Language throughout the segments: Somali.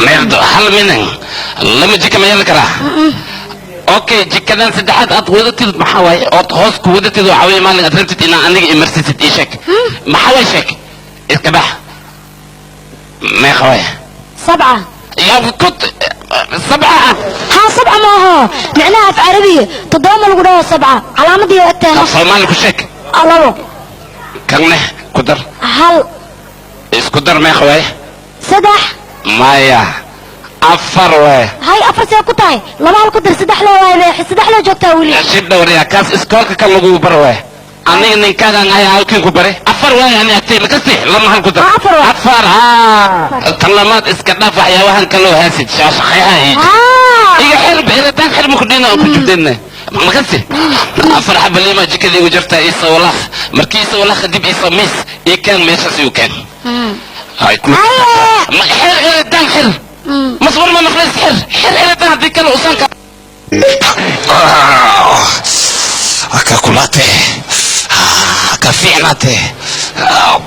Meel hal minan lama jika ma yeelan karaa? Okay, jikadan saddexaad aad wadatid maxaa waaye ood hoos ku wadatid? Waxaa weeye maalin aad rabtid inaa aniga imarsisid. Ii sheeg maxaa waay, sheeg, iska bax. Meeqa waay? 7. Yaa kut 7 ah? Haa, 7 ma aho, micnaha af carabiga 7 ma lagu dhaho 7, calaamadii agteena. Af Soomaali ku sheeg. 2. Kanne ku dar. 1. Isku dar, meeqa waay? 3. Maya, 4 waay. Hay, 4 see ku tahay? 2 hal ku dar, 3 loo waay, 3 loo joogtaa weli. Shi dhowriya, kaas iskoolka kan lagu bar waay. Aniga ninkaagan ayaa halkin ku bare, 4 waay. Ani agtay makasi, 2 hal ku dar. Ah, 4 waay. 4, haa. Tan lamaad iska dhaaf, waxyaabahan kaloo haasid shaashaqeyaha iyo iga xir xiritaan xir maku dhina oo ku jubdeenna makasi. 4 xaba liima jikada igu jirta, isa walaaq markii isa walaaq dib isa miis ii keen, meeshaas igu keen. Hay ku ma xir xiritaan, xir maswar ma maqlays? Xir, xir xiritaan, haddii kale usanka ka kulaate ka fiicnaate,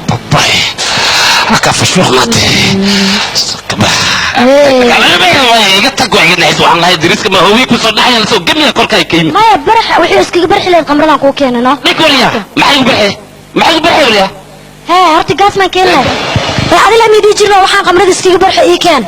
babay ka fashuuqnaate. Iga tag, waa iga naxis. Waxaan lahay dariska ma howi kusoo dhacaya, lasoo gemiya korka ay ka yimid. Maya, barax wuxuu iskaga barxi lahayd qamradan kuu keenay no. Dhig waliya, maxay ku barxe? Maxay ku barxe waliya? Hee, horta gaas maan keeni lahay ee adila miidii jirno, waxaan qamrada iskaga barxi ii keen.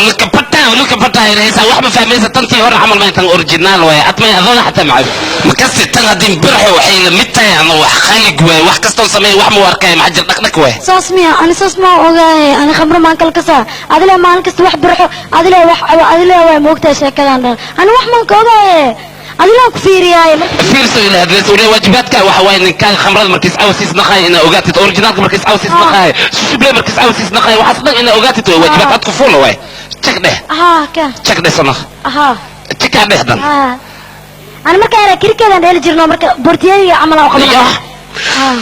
Lukapata lukapata haysa, wax ma fahmaysa. Tantii hore camal ma, tan original waay. Admay adada xataa macab makasi. Tan haddii biraxo waxay la mid tahay ama wax khaalig waay. Wax kastoon sameey wax ma arkay, maxaa jir dhaqdhaq waay. Saas miya? Ani saas ma ogaay. Ani khamro maan kala kasaa. Adila maalin kasta wax barxo, adila wax cabo, adila waa moogtahay sheekadan dhan. Ani wax maan ka ogaaye, adilaan ku fiiriyaaye marka. Fiirso ila hadlaysa waliya. Waajibaadka waxa waaye ninkaaga khamrada markiis cawsiis naqaay inaa ogaatid, originalka markiis cawsiis naqaay, shuble markiis cawsiis naqaay, waxaas dhan inaa ogaatid waay. Waajibaad aad ku fuula waay. Jag dheh. Haa, ka. Jag dheh sano. Haa. Jikaa dheh dan. Haa, ani marka yara kirikeedaan dheeli jirno, marka bortiyadiga camal aan qabana. Ya. Haa.